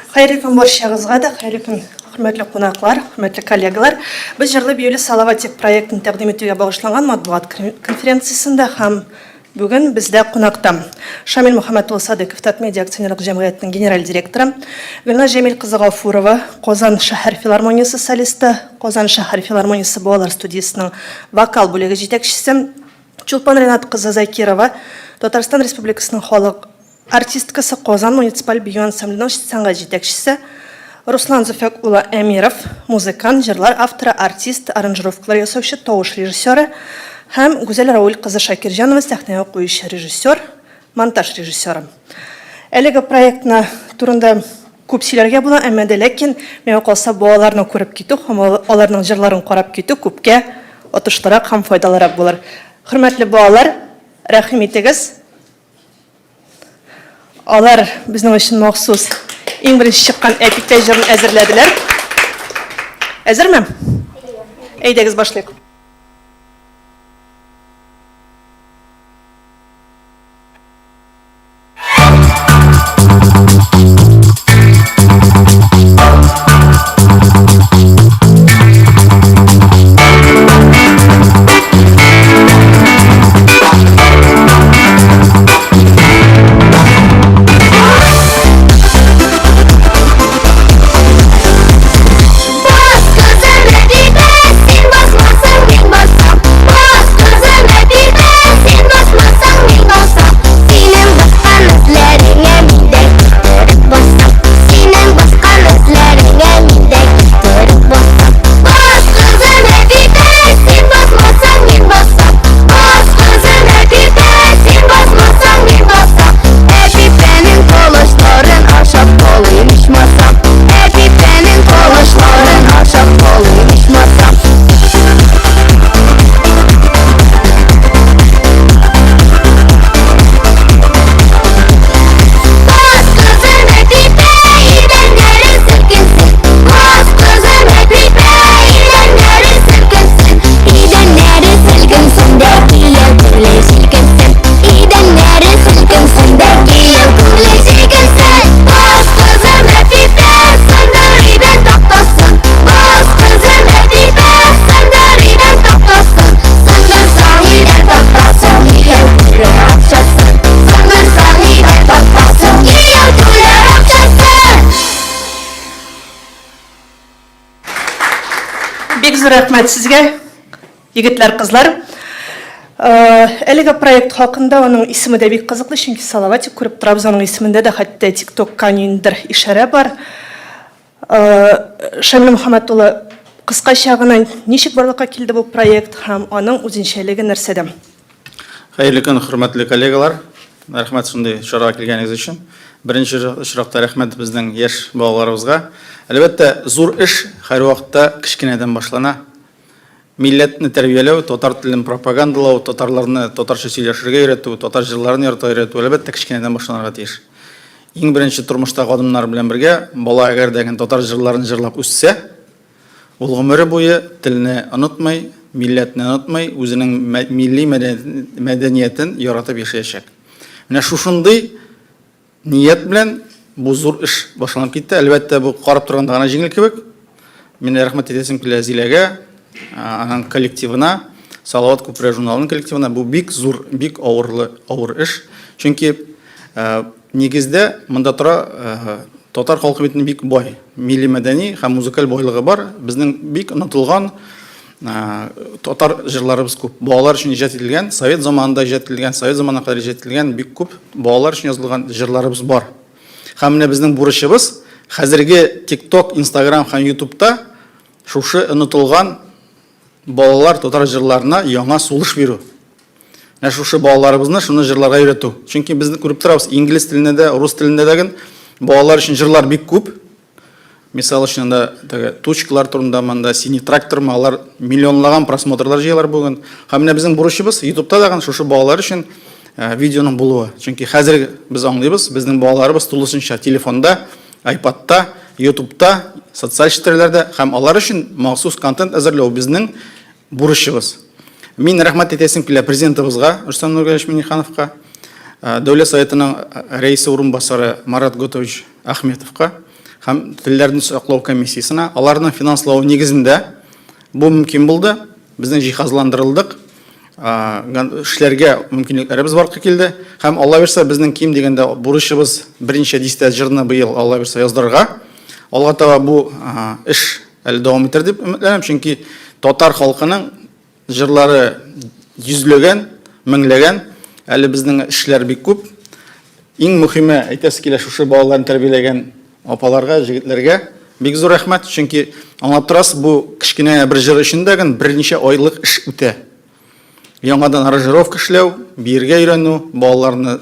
Хәерле көн барчагызга да, хәерле көн, хөрмәтле кунаклар, хөрмәтле коллегалар. Без җырлы биюле Салаватик проектын тәкъдим итүгә багышланган матбугат конференциясендә һәм бүген бездә кунакта Шамил Мөхәммәт улы Садыков, Татмедиа акционерлык җәмгыятенең генераль директоры, Гөлназ Җәмил кызы Гафурова, Казан шәһәр филармониясе солисты, Казан шәһәр филармониясе балалар студиясенең вокал бүлеге җитәкчесе, Чулпан Ренат кызы Закирова, Татарстан Республикасының халык Артисткасы, Казан муниципаль бию ансамбленең сәнгать җитәкчесе Руслан Зөфәк улы Әмиров, музыкант, җырлар авторы, артист, аранжировкалар ясаучы, тавыш режиссеры һәм Гүзәл Рауил кызы Шакирҗанова, сәхнәгә куючы режиссер, монтаж режиссеры. Әлеге проектны турында күп сөйләргә була, әмма дә ләкин, миңа калса, балаларны күреп китү һәм аларның җырларын карап китү күпкә отышлырак һәм файдалырак булыр. Хөрмәтле балалар, рәхим итегез! Алар безнең өчен махсус иң беренче чыккан Әпипә җырын әзерләделәр. Әзерме? Әйдәгез башлыйк. Бик зур рәхмәт сезгә, егетләр, кызлар. Әлеге проект хакында аның исеме дә бик кызыклы, чөнки Салаватик күреп торабыз, аның исемендә дә хәтта ТикТокка ниндидер ишарә бар. Шамил Мөхәммәт улы, кыскача гына ничек барлыкка килде бу проект һәм аның үзенчәлеге нәрсәдә? Хәерле көн, хөрмәтле коллегалар. Рәхмәт шундый чарага килгәнегез өчен. Беренче очракта рәхмәт безнең яшь балаларыбызга. Әлбәттә, зур эш һәрвакытта кечкенәдән башлана. Милләтне тәрбияләү, татар телен пропагандалау, татарларны татарча сөйләшергә өйрәтү, татар җырларын яратырга өйрәтү, әлбәттә, кечкенәдән башланырга тиеш. Иң беренче тормыштагы адымнар белән бергә бала әгәр дә татар җырларын җырлап үссә, Ул гомере буе телне онытмый, милләтне онытмый, үзенең милли мәдәниятен яратып яшәячәк. Менә шушындый ният белән бу зур эш башланып китте. Әлбәттә, бу карап торганда гына җиңел кебек. Мин рәхмәт әйтәсем килә Зиләгә, аның коллективына, Салават күпере журналының коллективына. Бу бик зур, бик авырлы, авыр эш. Чөнки нигездә монда тора Татар халкы бит бик бай, милли мәдәни һәм музыкаль байлыгы бар. Безнең бик онытылган татар җырларыбыз күп. Балалар өчен иҗат ителгән, совет заманында иҗат ителгән, совет заманына кадәр иҗат ителгән бик күп балалар өчен язылган җырларыбыз бар. Һәм менә безнең бурычыбыз хәзерге TikTok, Instagram һәм YouTube'та шушы онытылган балалар татар җырларына яңа сулыш бирү. Менә шушы балаларыбызны шуны җырларга өйрәтү. Чөнки без күреп торабыз, инглиз телендә дә, рус телендә дә балалар өчен җырлар бик күп. Мисал өчен, анда теге тучкалар турында монда синий трактор алар миллионлаган просмотрлар җыялар бүген. Һәм менә безнең бурычыбыз YouTube'та да шушы балалар өчен э, видеоның булуы. Чөнки хәзер без аңлыйбыз, безнең балаларыбыз тулысынча телефонда, iPadта, YouTube'та, социаль челтәрләрдә һәм алар өчен махсус контент әзерләү безнең бурычыбыз. Мин рәхмәт әйтәсем килә президентыбызга Рөстәм Нургалиевич Миннихановка, э, Дәүләт Советының э, рәисе урынбасары Марат Готович Ахметовка һәм телләрне саклау комиссиясенә. Аларның финанславы нигезендә бу мөмкин булды. Безнең җиһазландырылдык. Эшләргә мөмкинлекләребез барлыкка килде. Һәм Алла бирсә, безнең ким дигәндә бурычыбыз берничә дистә җырны быел Алла бирсә яздырырга. Алга таба бу эш әле дәвам итәр дип өметләнәм, чөнки татар халкының җырлары йөзләгән, меңләгән. Әле безнең эшләр бик күп. Иң мөхиме, әйтәсе килә, шушы балаларны тәрбияләгән апаларга, җегетләргә бик зур рәхмәт, чөнки аңлап торасыз, бу кечкенә бер җыр өчен дә генә берничә айлык эш үтә. Яңадан аранжировка эшләү, биергә өйрәнү, балаларны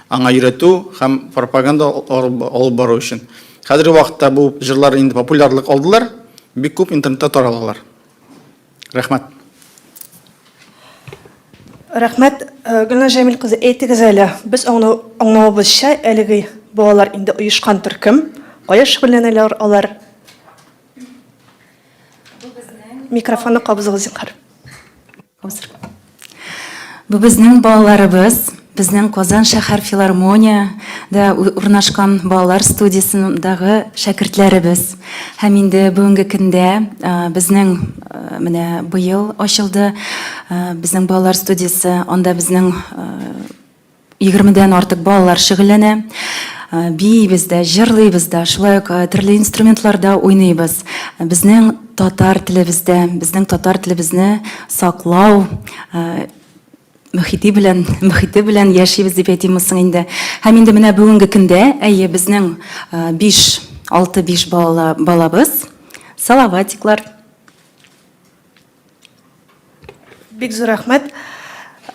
аңа өйрәтү һәм пропаганда алып бару өчен. Хәзерге вакытта бу җырлар инде популярлык алдылар, бик күп интернетта таралалар. Рәхмәт. Рәхмәт, э, Гөлназ Җәмил кызы, әйтегез әле, без аңлавыбызча, әлеге балалар инде оешкан төркем. Кая шөгыльләнәләр алар? Микрофонны кабызыгыз, зинһар. Бу безнең балаларыбыз, безнең Казан шәһәр филармониядә урнашкан балалар студиясендәге шәкертләребез. Һәм инде бүгенге көндә безнең менә быел ачылды безнең балалар студиясе, анда безнең Егермедән артык балалар шөгыльләнә. Биибез дә, җырлыйбыз да, шулай ук төрле инструментларда уйныйбыз. Безнең татар телебездә, безнең татар телебезне саклау мөхите белән, мөхите белән яшибез дип әйтимме соң инде. Һәм инде менә бүгенге көндә, әйе, безнең 5, 6-5 бала, балабыз, салаватиклар. Бик зур рәхмәт.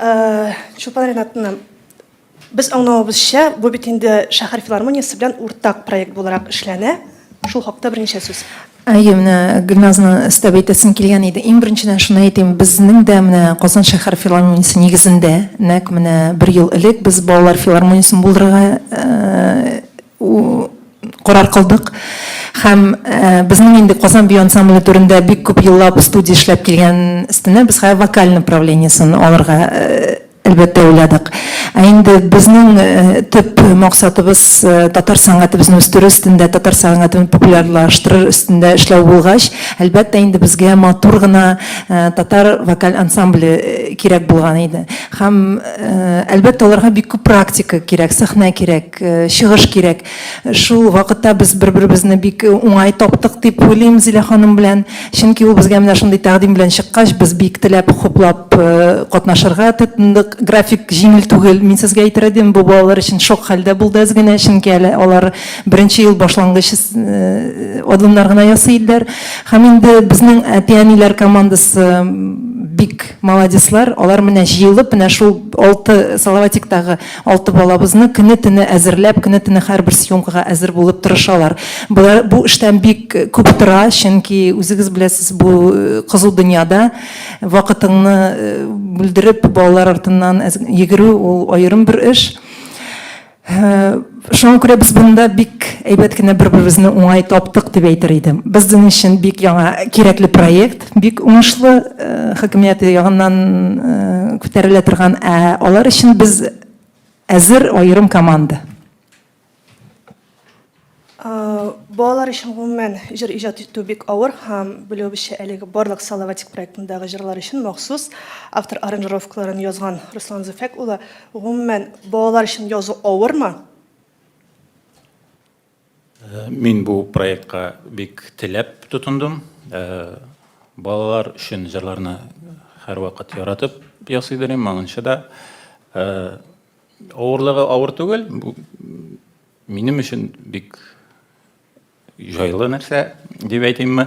Э, Чулпан Ринатовна, без аңлавыбызча, бу бит инде шәһәр филармониясе белән уртак проект буларак эшләнә. Шул хакта берничә сүз. Әйе, менә Гөлназны өстәп әйтәсем килгән иде. Иң беренчедән шуны әйтим, безнең дә менә Казан шәһәр филармониясе нигезендә нәкъ менә бер ел элек без балалар филармониясен булдырырга э, карар кылдык. Һәм э, безнең инде Казан бию ансамбле түрендә бик күп еллап студия эшләп килгән өстенә без хәзер вокаль направлениесен алырга э, әлбәттә уйладык. Ә инде безнең э, төп максатыбыз татар сәнгатебезне үстерү өстендә, татар сәнгатен популярлаштырыр өстендә эшләү булгач, әлбәттә инде безгә матур гына татар вокаль ансамбле кирәк булган иде. Һәм әлбәттә аларга бик күп практика кирәк, сәхнә кирәк. Э, чыгыш кирәк. Шул вакытта без бер-беребезне бик уңай таптык дип уйлыйм Зилә ханым белән. Чөнки ул безгә менә шундый тәкъдим белән чыккач, без бик теләп, хуплап э, катнашырга тотындык. График җиңел түгел, мин сезгә әйтер идем, бу балалар өчен шок хәлдә булды әз генә, чөнки әле алар беренче ел башлангыч э, адымнар гына ясый иделәр. Һәм инде безнең әти-әниләр командасы бик молодецлар, алар менә җыелып, менә шул алты Салаватиктагы Алты балабызны көне-төне әзерләп, көне-төне һәрбер съемкага әзер булып тырышалар. Болар бу эштән бик күп тора, чөнки үзегез беләсез, бу э, кызу дөньяда вакытыңны э, бүлдереп балалар артыннан йөгерү ул аерым бер эш. Э, шуңа күрә без монда бик әйбәт кенә бер-беребезне уңай таптык дип әйтер идем. Безнең өчен бик яңа кирәкле проект, бик уңышлы э, хакимият ягыннан э, күтәрелә торган, ә алар өчен без әзер аерым команда. Балалар өчен гомумән җыр иҗат итү бик авыр һәм белүебезчә әлеге барлык Салаватик проектындагы җырлар өчен махсус автор аранжировкаларын язган Руслан Зөфәк улы. Гомумән, балалар өчен язу авырмы? Мин бу проектка бик теләп тотындым. Балалар өчен җырларны һәрвакыт яратып ясый идем, моңынчы да. Авырлыгы авыр түгел, бу минем өчен бик җайлы нәрсә дип әйтимме.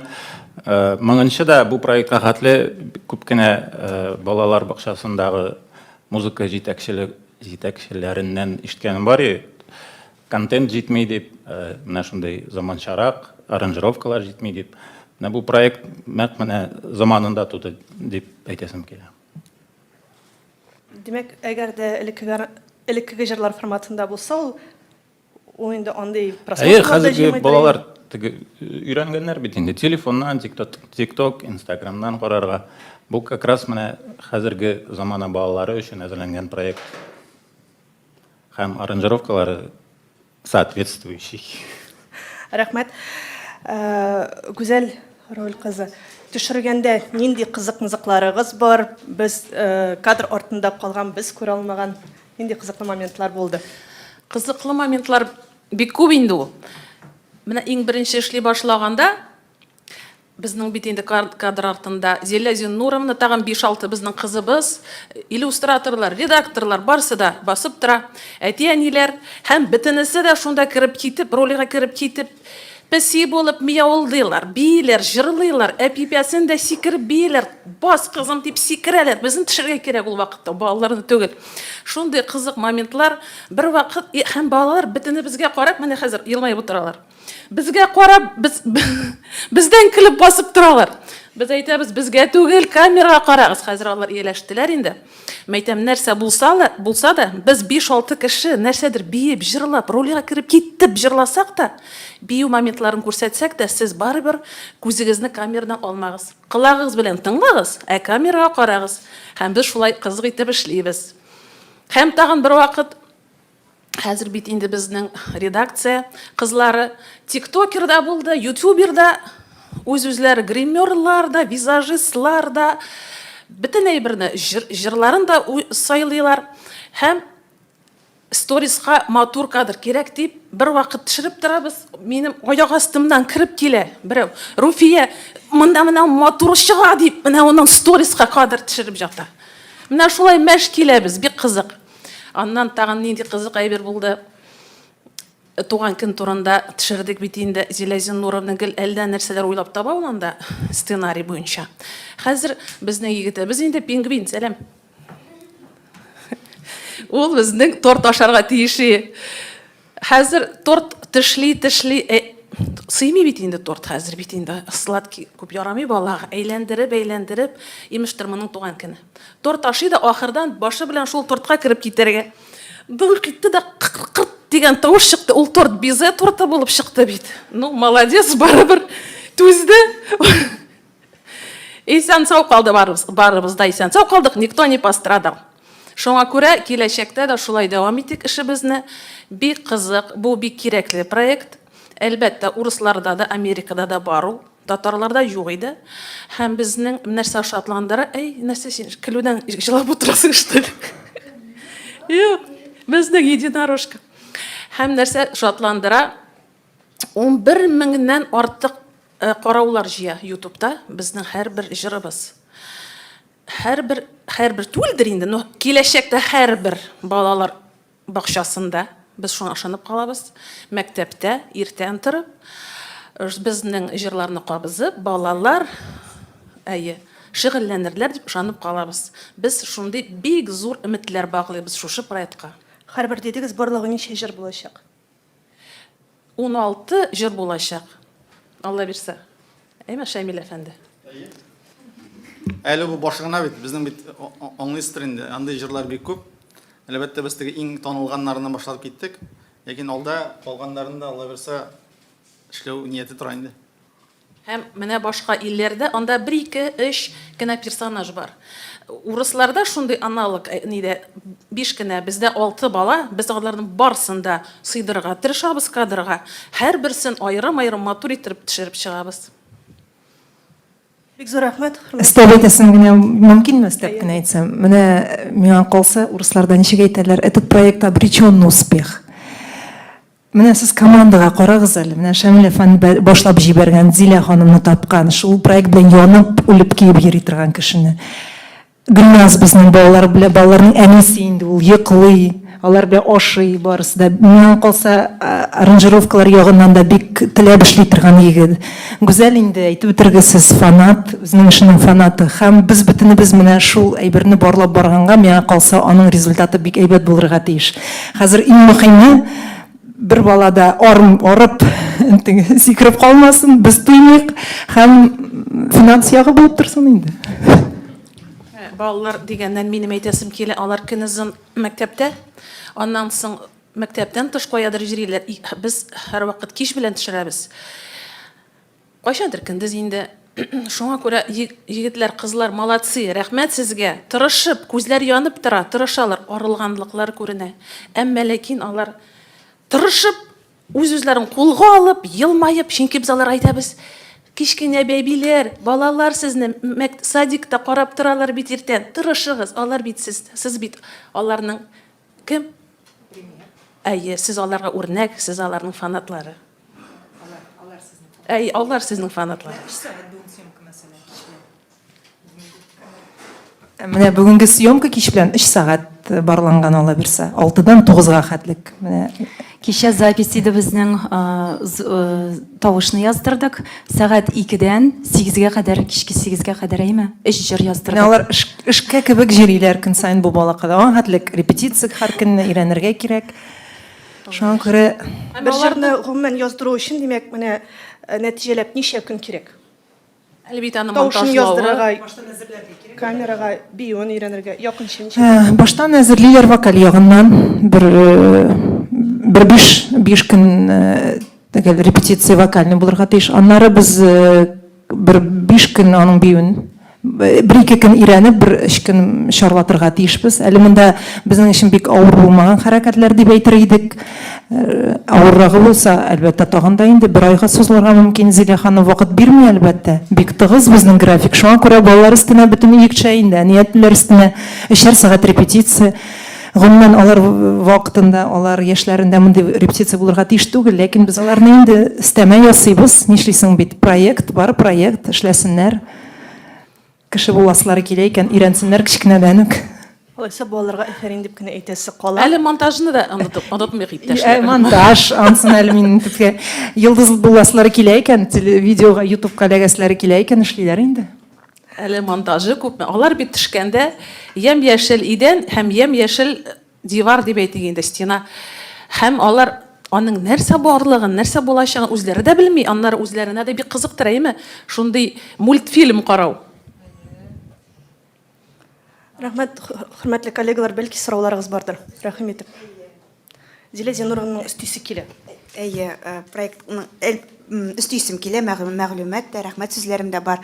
Моңынчы да бу проектка хәтле күп кенә балалар бакчасындагы музыка җитәкчеләреннән ишеткәнем бар иде. Контент җитми дип, менә шундый заманчарак аранжировкалар җитми дип. Менә бу проект нәкъ менә заманында туды дип әйтәсем килә. Димәк, әгәр дә элеккеге элеккеге җырлар форматында булса, ул ул инде андый просмотрлар да хәзерге балалар теге өйрәнгәннәр бит инде телефоннан, TikTok, Instagramнан карарга. Бу как раз менә хәзерге замана балалары өчен әзерләнгән проект. Һәм аранжировкалары соответствующий. Рәхмәт. Э, Гүзәл Роль кызы, төшергәндә нинди кызык-мызыкларыгыз бар? Без э, кадр артында калган, без күрә алмаган нинди кызыклы моментлар булды? Кызыклы моментлар бик күп инде ул. Менә иң беренче эшли башлаганда, безнең бит инде кадр артында Зилә Зиннуровна, тагын 5-6 безнең кызыбыз, иллюстраторлар, редакторлар, барысы да басып тора, әти-әниләр, һәм бөтенесе дә шунда кереп китеп, рольгә кереп китеп, песи булып мияулдыйлар, бииләр, җырлыйлар, әпипәсен дә сикереп бииләр, бас, кызым, дип сикерәләр. Безне төшерергә кирәк ул вакытта, балаларны түгел. Шундый кызык моментлар бервакыт, һәм балалар бөтенебезгә карап, менә хәзер елмаеп утыралар. Безгә карап, без, бездән көлеп басып торалар. Без әйтәбез, безгә түгел, камерага карагыз. Хәзер алар ияләштеләр инде. Мәйтәм, нәрсә булса да, булса да, без 5-6 кеше нәрсәдер биеп, җырлап, рольгә кереп китеп җырласак та, бию моментларын күрсәтсәк тә, сез барыбер күзегезне камерадан алмагыз. Колагыгыз белән тыңлагыз, ә камерага карагыз. Һәм без шулай кызык итеп эшлибез. Һәм тагын бер вакыт Хәзер бит инде безнең редакция кызлары тиктокер да булды, ютубер да, үз-үзләре гримерлар да, визажистлар да, бөтен әйберне, җыр, җырларын да сайлыйлар. Һәм сториска матур кадр кирәк дип, бер вакыт төшереп торабыз, минем аяк астымнан кереп килә берәү. Руфия, монда менә матур чыга дип, менә аннан сториска кадр төшереп ята. Менә шулай мәш киләбез, бик кызык. Аннан тагын нинди кызык әйбер булды? Туган көн турында төшердек бит инде. Зилә Зиннуровна гел әллә нәрсәләр уйлап таба ул анда сценарий буенча. Хәзер безнең егетебез инде пингвин, сәлам. Ул безнең торт ашарга тиеше. Хәзер торт тешли-тешли э, сыймый бит инде торт хәзер бит инде сладкий күп ярамый балага. Әйләндереп, әйләндереп, имештер моның туган көне. Торт ашый да ахырдан башы белән шул тортка кереп китәргә. Дыңк итте дә кырт дигән тавыш чыкты. Ул торт безе торты булып чыкты бит. Ну, молодец, барыбер түзде. Исән сау калды барыбыз, барыбыз да исән сау калдык, никто не пострадал. Шуңа күрә киләчәктә дә шулай дәвам итик эшебезне. Бик кызык, бу бик кирәкле проект. Әлбәттә, урысларда да, Америкада да бар ул. Татарларда юк иде. Һәм безнең нәрсә шатландыра, әй, нәрсә син көлүдән җылап утырасың, что ли? Юк, безнең единорожка. Һәм нәрсә шатландыра, 11 меңнән артык э, караулар җыя YouTube'та безнең һәрбер җырыбыз. Һәрбер, һәрбер түгелдер инде, но киләчәктә һәрбер балалар бакчасында, без шуңа ышанып калабыз, мәктәптә иртән торып, безнең җырларны кабызып, балалар, әйе, шөгыльләнерләр дип ышанып калабыз. Без шундый бик зур өметләр баглыйбыз шушы проектка. Һәрбер дидегез, барлыгы ничә җыр булачак? 16 җыр булачак. Алла бирсә. Әйме, Шәмил әфәнде? Әйе. Әле бу башы гына бит, безнең бит аңлыйсыздыр инде, андый җырлар бик күп. Әлбәттә, без теге иң танылганнарыннан башлап киттек. Ләкин алда калганнарын да, Алла бирсә, эшләү нияте тора инде. Һәм менә башка илләрдә анда бер, ике, өч кенә персонаж бар. Урысларда шундый аналог э, нидә биш кенә, бездә алты бала, без аларның барысын да сыйдырырга тырышабыз кадрга. Һәрберсен аерым-аерым матур иттереп төшереп чыгабыз. Бик зур рәхмәт. Өстәп әйтәсем генә мөмкинме, өстәп кенә әйтсәм? Менә э, миңа калса, урысларда ничек әйтәләр, этот проект обречен на успех. Менә сез командага карагыз әле, менә Шамил әфәнде башлап җибәргән, Зилә ханымны тапкан, шул проект белән янып, үлеп киеп йөри торган кешене. Гөлназ безнең балалар белән, балаларның әнисе инде ул, йоклый, алар белән ашый, барысы да. Миңа калса, аранжировкалар ягыннан да бик теләп эшли торган егет. Гүзәл инде, әйтеп бетергесез фанат, үзенең эшенең фанаты. Һәм без бөтенебез менә шул әйберне барлап барганга, миңа калса, аның результаты бик әйбәт булырга тиеш. Хәзер иң мөхиме, бер бала да арм, арып, теге сикереп калмасын, без туймыйк һәм финанс ягы булып торсын инде. Балалар дигәннән минем әйтәсем килә, алар көнозын мәктәптә, аннан соң мәктәптән тыш каядыр йөриләр. Без һәрвакыт кич белән төшерәбез. Кайчандыр көндез инде. Шуңа күрә егетләр, кызлар, молодцы, рәхмәт сезгә. Тырышып, күзләр янып тора, тырышалар, арылганлыклар күренә. Әмма ләкин алар тырышып Үз-үзләрен кулга алып, елмаеп, чөнки без аларга әйтәбез, кечкенә бәбиләр, балалар сезне мәк садикта карап торалар бит иртән, тырышыгыз, алар бит сез, сез бит аларның кем? Пример. Әйе, сез аларга үрнәк, сез аларның фанатлары. Алар, алар сезнең фанатлар. Әйе, алар сезнең фанатлар. Өч сәгать бүген съемка мәсәлән, кич белән. Менә бүгенге съемка кич белән 3 сәгать барланган ала бирсә, 6-дан 9-га хәтлек. Менә Кичә запись иде безнең, тавышны яздырдык. Сәгать 2-дән 8-гә кадәр, кичке 8-гә кадәр, әйме? Өч җыр яздырдык. Менә алар эшкә кебек җөриләр көн саен бу балакада. Аңа хәтлек репетиция һәр көнне өйрәнергә кирәк. Шуңа күрә бер җырны гомумән яздыру өчен, димәк, менә нәтиҗәләп ничә көн кирәк? Әле бит аны Тавышын монтажлавы. яздырырга, камерага биюен өйрәнергә, якынча ничә? Э, баштан әзерлиләр вокаль ягыннан бер э, бер биш биш көн э, төгәл репетиция вокальный булырга тиеш. Аннары без бер биш көн аның биюен бер-ике көн өйрәнеп, бер өч көн чарлатырга тиешбез. Әле монда безнең өчен бик авыр булмаган хәрәкәтләр дип әйтер идек. Э, авыррагы булса, әлбәттә, тагын да инде бер айга сузылырга мөмкин. Зилә ханым вакыт бирми, әлбәттә. Бик тыгыз безнең график. Шуңа күрә балалар өстенә бөтен йөк төшә инде, әни-әтиләр өстенә. Өчәр сәгать репетиция. Гомумән, алар вакытында, алар яшьләрендә мондый репетиция булырга тиеш түгел, ләкин без аларны инде өстәмә ясыйбыз. Нишлисең бит, проект бар, проект, эшләсеннәр. Кеше буласылары килә икән, өйрәнсеннәр кечкенәдән үк. Алайса балаларга афәрин дип кенә әйтәсе кала. Әле монтажны да онытып, онытмыйк иптәшләр. Ә, монтаж, ансын әле мин төпкә. Йолдыз буласылары килә икән, видеога, ютубка эләгәселәре килә икән, эшлиләр инде. Әле монтажы күпме. Алар бит төшкәндә ямь-яшел идән һәм ямь-яшел Дивар дип әйтик инде, стена. Һәм алар аның нәрсә барлыгын, нәрсә булачагын үзләре дә белми, аннары үзләренә дә бик кызыктыр, әйеме? Шундый мультфильм карау. Рәхмәт, хөрмәтле коллегалар, бәлки сорауларыгыз бардыр. Рәхим итеп. Зилә Зиннурованың өстисе килә. Әйе, проектның өстисем килә, мәгълүмат та, рәхмәт сүзләрем дә бар.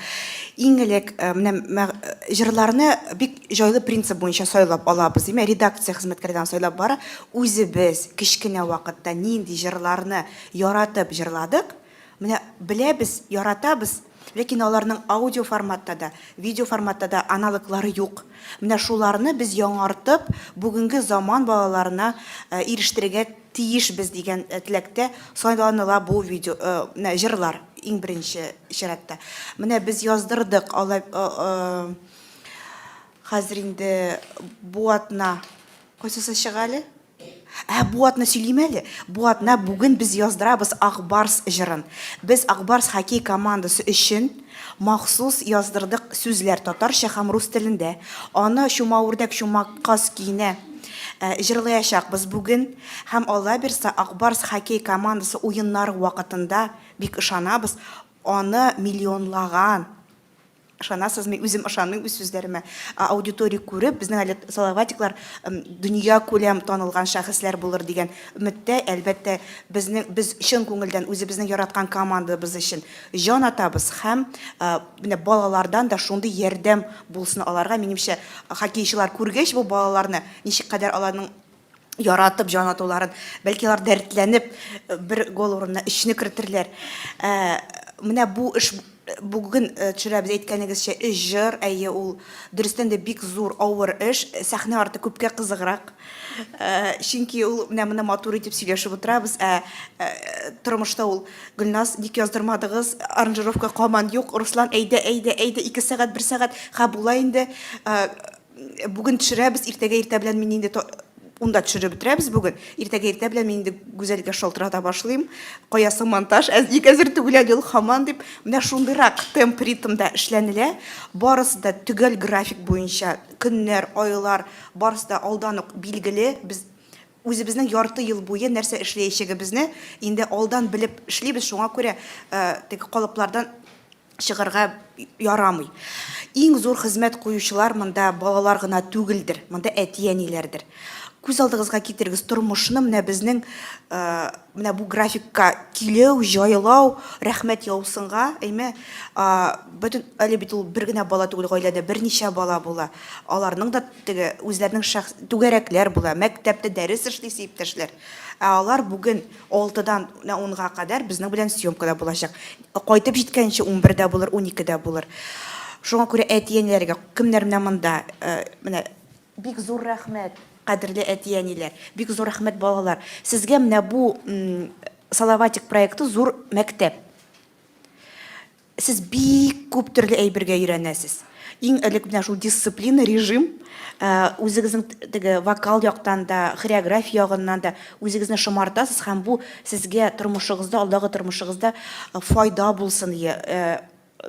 Иң элек менә җырларны бик җайлы принцип буенча сайлап алабыз, димәк, редакция хезмәткәрләрен сайлап бара. Үзебез кечкенә вакытта нинди җырларны яратып җырладык, менә беләбез, яратабыз, ләкин аларның аудио форматта да, видео форматта да аналоглары юк. Менә шуларны без яңартып, бүгенге заман балаларына ирештерергә тиешбез дигән теләктә сайланыла бу видео, менә җырлар иң беренче чиратта. Менә без яздырдык, алай хәзер инде бу атна кайсысы чыга әле? Ә, бу атна сөйлим әле. Бу атна бүген без яздырабыз Ак Барс җырын. Без Ак Барс хоккей командасы өчен махсус яздырдык сүзләр татарча һәм рус телендә. Аны Чума үрдәк, чума каз көенә җырлаячакбыз бүген һәм Алла бирса, Ак Барс хоккей командасы уеннары вакытында, бик ышанабыз, аны миллионлаган, ышанасыз, мин үзем ышанмыйм үз сүзләремә, аудитория күреп, безнең әле салаватиклар дөнья күләм танылган шәхесләр булыр дигән өметтә, әлбәттә, безнең, без чын күңелдән үзебезнең яраткан командабыз өчен җан атабыз һәм менә балалардан да шундый ярдәм булсын аларга. Минемчә, хоккейчылар күргәч бу балаларны, ничек кадәр аларның яратып җан атуларын, бәлки алар дәртләнеп бер гол урынына өчне кертерләр. Менә бу эш бүген төшерәбез, әйткәнегезчә, өч җыр, әйе, ул дөрестән дә бик зур, авыр эш. Сәхнә арты күпкә кызыграк. Чөнки ул менә моны матур итеп сөйләшеп утырабыз, ә тормышта ул Гөлназ, ник яздырмадыгыз, аранжировка каман юк, Руслан, әйдә, әйдә, әйдә, ике сәгать, бер сәгать, ха, була инде. Бүген төшерәбез, иртәгә иртә белән мин инде унда төшереп бетерәбез бүген. Иртәгә иртә белән мин инде Гүзәлгә шалтырата башлыйм. Кая соң монтаж? Әз, ник әзер түгел әле ул һаман дип. Менә шундыйрак темп, ритмда эшләнелә. Барысы да төгәл график буенча, көннәр, айлар, барысы да алдан ук билгеле. Без Үзебезнең ярты ел буе нәрсә эшләячәгебезне инде алдан белеп эшлибез, шуңа күрә теге калыплардан чыгарга ярамый. Иң зур хезмәт куючылар монда балалар гына түгелдер, монда әти-әниләрдер. Күз алдыгызга китерегез, тормышны менә безнең менә бу графикка килү, җайлау, рәхмәт яусынга, әйме, бөтен әле бит ул бер генә бала түгел, гаиләдә берничә бала була. Аларның да теге үзләренең шәхс түгәрәкләр була, мәктәптә дәрес эшлисе иптәшләр. Ә алар бүген алтыдан менә унга кадәр безнең белән съемкада булачак. Кайтып җиткәнче унбердә булыр, уникедә булыр. Шуңа күрә әти-әниләргә, кемнәр менә монда, менә Бик зур рәхмәт, кадерле әти-әниләр, бик зур рәхмәт, балалар. Сезгә менә бу Салаватик проекты зур мәктәп. Сез бик күп төрле әйбергә өйрәнәсез. Иң элек менә шул дисциплина, режим, үзегезнең теге вокал яктан да, хореография ягыннан да үзегезне шомартасыз һәм бу сезгә тормышыгызда, алдагы тормышыгызда файда булсын дия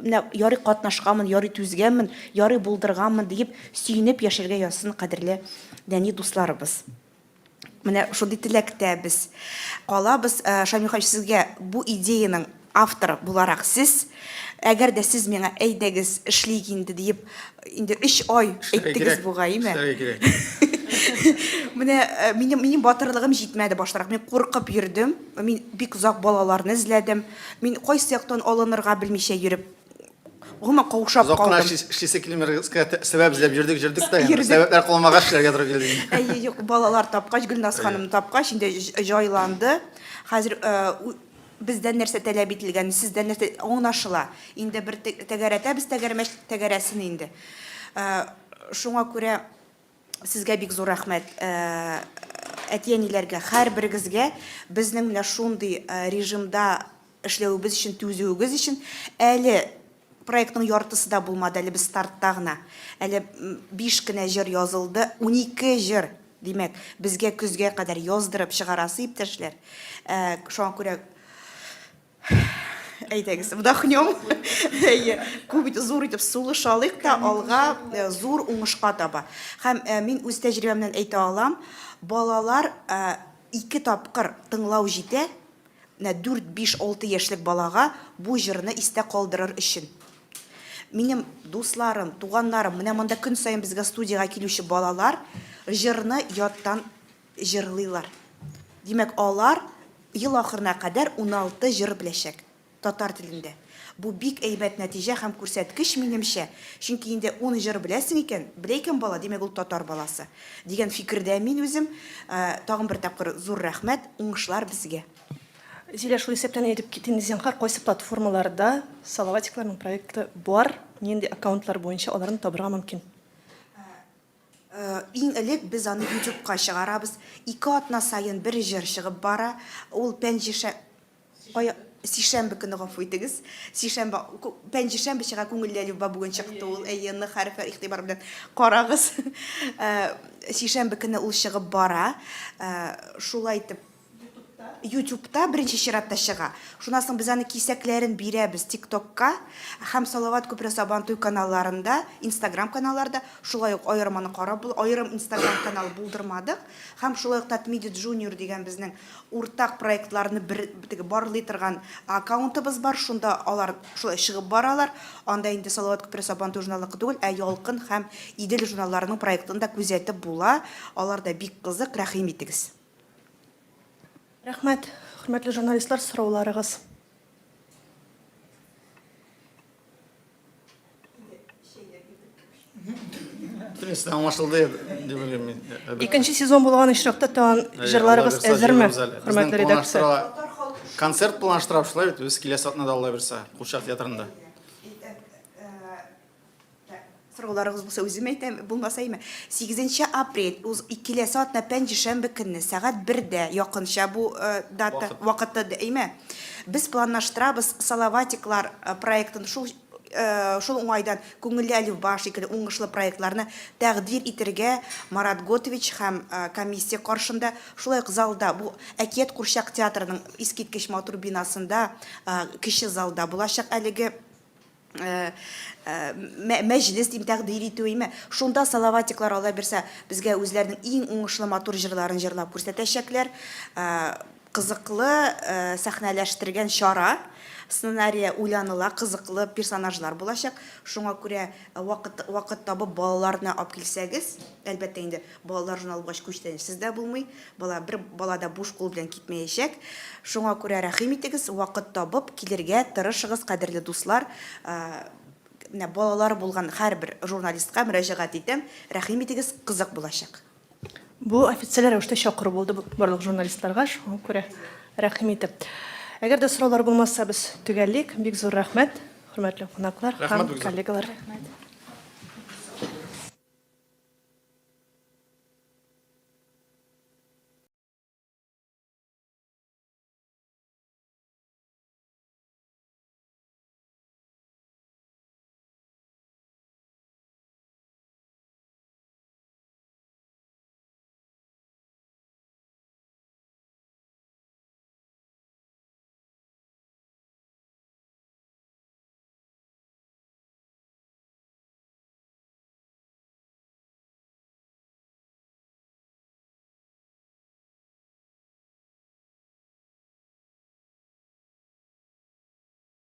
Менә ярый катнашканмын, ярый түзгәнмен, ярый булдырганмын диеп сөенеп яшәргә язсын кадерле нәни дусларыбыз. Менә шундый теләктә без калабыз. Э, Шамил Хәмич, сезгә бу идеянең авторы буларак сез, әгәр дә сез миңа әйдәгез, эшлик инде диеп, инде өч ай әйттегез бугай, име? Эшләргә кирәк. Менә э, минем минем батырлыгым җитмәде баштарак. Мин куркып йөрдем. Мин бик озак балаларны эзләдем. Мин кайсы яктан алынырга белмичә йөреп, гомумән каушап Озак кына калдым. эшлисе килмәргә сәбәп эзләп йөрдек, йөрдек тә, Йөрдек. сәбәпләр калмагач эшләргә туры килде. Әйе, юк, балалар тапкач, Гөлназ ханымны тапкач, инде җайланды. Хәзер э, бездән нәрсә таләп ителгән, сездән нәрсә аңлашыла. Инде бер тәгәрәтәбез тәгәрмәч тәгәрәсен инде. Э, шуңа күрә Сезгә бик зур рәхмәт, әти-әниләргә, һәрберегезгә безнең менә шундый режимда эшләвебез өчен, түзүегез өчен. Әле проектның яртысы да булмады, әле без стартта гына. Әле 5 кенә җыр язылды, 12 җыр, димәк, безгә көзгә кадәр яздырып чыгарасы иптәшләр. Шуңа күрә Әйдәгез, вдохнем. Әйе, күп итеп, зур итеп сулыш алыйк та алга э, зур уңышка таба. Һәм э, мин үз тәҗрибәмнән әйтә алам, балалар э, ике тапкыр тыңлау җитә, менә 4, 5, 6 яшьлек балага бу җырны истә калдырыр өчен. Минем дусларым, туганнарым, менә монда көн саен безгә студиягә килүче балалар җырны яттан җырлыйлар. Димәк, алар ел ахырына кадәр 16 җыр беләчәк татар телендә. Бу бик әйбәт нәтиҗә һәм күрсәткеч, минемчә, чөнки инде ун җыр беләсең икән, белә икән бала, димәк, ул татар баласы, дигән фикердә мин үзем. Тагын бер тапкыр зур рәхмәт, уңышлар безгә! Зилә, шул исәптән әйтеп кит инде, зинһар, кайсы платформаларда Салаватикларның проекты бар, нинди аккаунтлар буенча аларны табырга мөмкин? Иң элек без аны ютубка чыгарабыз. Ике атна саен бер җыр чыгып бара. Ул пәнҗешә кая сишәмбе көне гафу итегез. Сишәмбе пәнҗешәмбе чыга күңелле әлифба бүген чыкты ул. Әйе, н хәрефе игътибар белән карагыз. Сишәмбе көне ул чыгып бара. Шулай итеп Ютубта беренче чиратта чыга. Шуннан соң без аны кисәкләрен бирәбез ТикТокка һәм Салават күпере Сабантуй каналларында, Инстаграм каналларда, шулай ук аерым аны карап була, аерым Инстаграм канал булдырмадык. Һәм шулай ук Татмедиа Junior дигән безнең уртак проектларны бер теге барлый торган аккаунтыбыз бар, шунда алар шулай чыгып баралар. Анда инде Салават күпере Сабантуй журналыныкы түгел, ә Ялкын һәм Идел журналларының проектын да күзәтеп була. Алар да бик кызык, рәхим итегез. Рәхмәт, хөрмәтле журналистлар, сорауларыгыз. Бөтенесе аңлашылды дип уйлыйм мин. Икенче сезон булган очракта тагын җырларыгыз әзерме, хөрмәтле редакция? Концерт планлаштырабыз шулай бит, без киләсе атнада Алла бирса, Курчак театрында. Сорауларыгыз булса үзем әйтәм, булмаса әйме. 8 апрель, уз киләсе атна пәнҗешәмбе көнне сәгать 1дә якынча бу э, дата вакыты әйме. Без планлаштырабыз Салаватиклар э, проектын шул э, шул уңайдан Күңелле әлифба шикелле уңышлы проектларны тәкъдир итергә Марат Готович һәм комиссия каршында, шулай ук залда, бу Әкият курчак театрының искиткеч матур бинасында, кече залда булачак әлеге мәҗлес дим, тәкъдир итү име. Шунда салаватиклар Алла бирсә, безгә үзләренең иң уңышлы матур җырларын җырлап күрсәтәчәкләр. кызыклы сәхнәләштергән чара. Сценарие уйланыла, кызыклы персонажлар булачак. Шуңа күрә вакыт вакыт табып балаларны алып килсәгез, әлбәттә инде, балалар журналы булгач күчтәнәчсез дә булмый. Бала бер бала да буш кул белән китмәячәк. Шуңа күрә рәхим итегез, вакыт табып килергә тырышыгыз, кадерле дуслар. Менә балалары булган һәрбер журналистка мөрәҗәгать итәм, рәхим итегез, кызык булачак. Бу официаль рәвештә чакыру булды барлык журналистларга, шуңа күрә рәхим итеп. Әгәр дә сораулар булмаса, без төгәллик. Бик зур рәхмәт, хөрмәтле кунаклар һәм коллегалар. Рәхмәт.